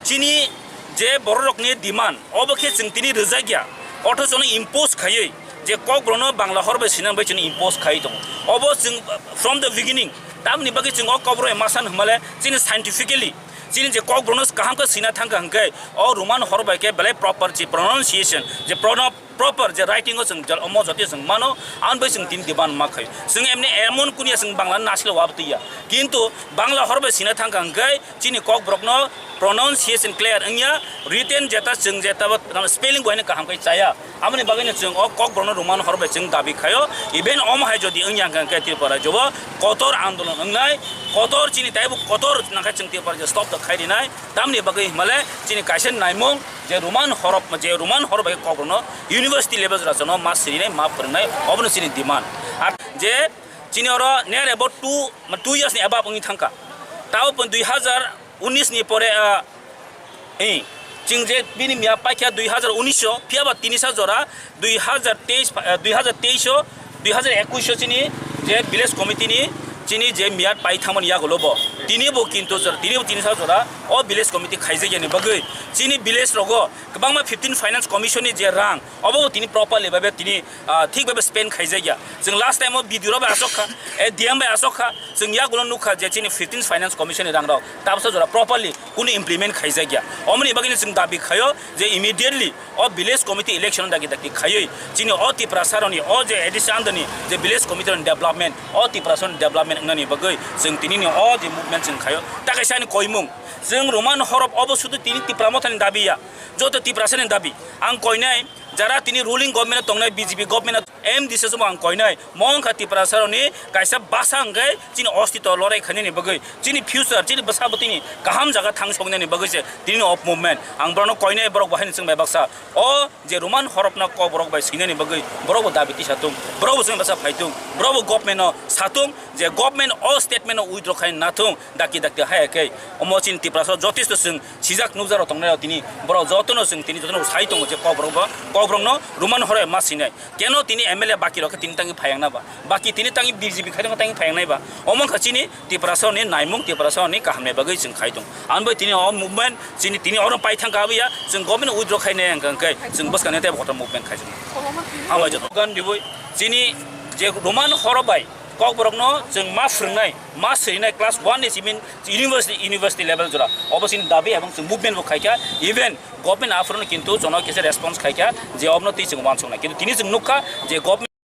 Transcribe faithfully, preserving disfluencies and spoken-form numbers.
Chini je bororokni demand, obo khe chwng tini rwjak ya, othochono impose khaiwi je kokborokno Bangla hor bai sinang bai chini impose khaiwi tongo. Obo chwng from the beginning, tamni bagwi chwng o kokborok bai ma san hwnmale chini scientifically chini je kokborokno kaham khe sina thangkha hwnkhe o Roman hor bai khe belai proper je pronunciation, je prono-, proper je writing o chwng jal-, omo jotoi chwng mano, ang bai chwng tini demand ma khai. Chwng emni emon kunia chwng Bangla nasilo wabtwi ya. Kintu Bangla hor bai sina thangkha hwnkhe chini kokborokno pronunciation clear wngya, written jeta chwng jeta bo spelling bo haino kaham khai chaya. Aboni bagwino chwng o kokborokno Roman hor bai chwng dabi khaio. Even omo hai jodi wngya hwnkhe Tripura rajyo o kotor andolon wngnai, kotor chini taibo kotor nangkhe chwng Tripura rajyo stop to khai rinai. Tamni bagwi himale chini kaisa naimung je Roman horop, je Roman hor bai kokborokno university level jora chano ma sirinai, ma phwrwngnai, obono chini demand. Ar je chini oro near about two, two years ni above wngwi thangkha. Tao pon dui hazar unis ni pore, ah, eh, chwng je bini miya paikha dui hazar unis o, phiya ba tini sa jora dui hazar teis, eh, dui hazar teis o, dui hazar ekush o chini je village committee ni chini je miyat pai thangmani yagulo bo. Tini bo kintu jora, tini bo tini sa jora o village committee khaijakya ni bagwi chini village rogo kwbangma fifteen finance commission ni je rang obo bo tini properly babe tini, ah, thik babe spend khaijakya. Chwng last time o B D O rok bai asok kha, eh, D M bai asok kha, chwng yagulo nukha je chini fifteen finance commission ni rang rok tabsa jora properly kunu implement khaijakya. Omoni bagwino chwng dabi khaio je immediately o village committee election dagi dagi khaiwi chini o Tiprasa rokni o je A D C under ni je village committee rokni development, o Tiprasa rokni development wngnani bagwi chwng tini ni o je movement chwng khaio. Ta kaisa ani koimung, chwng Roman horop obo sudu tini Tipra Mothani dabi ya, joto Tiprasa ni dabi. Ang koinai jara tini ruling government o tongnai B J P government o M D C o ang koinai, mo wngkha Tiprasa rokni kaisa basa hwnkhe chini ostito lorai khainani bagwi, chini future, chini bwsa bwtwini kaham jaga thang soknani bagwi se tini o movement. Ang borokno koinai, borok bo haino chwng bai baksa. O je Roman horop no kokborok bai swinani bagwi borok bo dabi tisa tung, borok bo chwng basa phai tung, borok bo government no sa tung je government o statement no withdraw khai na thung, dakti dakti haya khe omo chini Tiprasa jotesto chwng sijak nukjak rok tongnai rok tini borok jotono chwng tini jotono sai tongo je kokborok bo, kokborok no Roman horop ma swinai. Keno tini M L A baki rok khe tini tangwi phayang na ba? Baki tini tangwi B J P khai tangwi phayang nai ba? Omo wngkha chini Tiprasa ni naimung, Tiprasa ni kaham ni bagwi chwng khai tong. Ang bai tini o movement chini tini oro pai thang ka ya, chwng government withdraw khai nai hwnkha hwnkhe chwng bwskang ni tei kotor movement khai tong. Hambai joto. Gan dibui chini je Roman horop bai kokborok no chwng ma phwrwngnai, ma swinai class one ni simin university, university level jora. Obo chini dabi ebong chwng movement bo khai kha, even government aphuru no kintu jono kisa response khai kha je obono twi chwng uansuknai. Kintu tini chwng nukha je government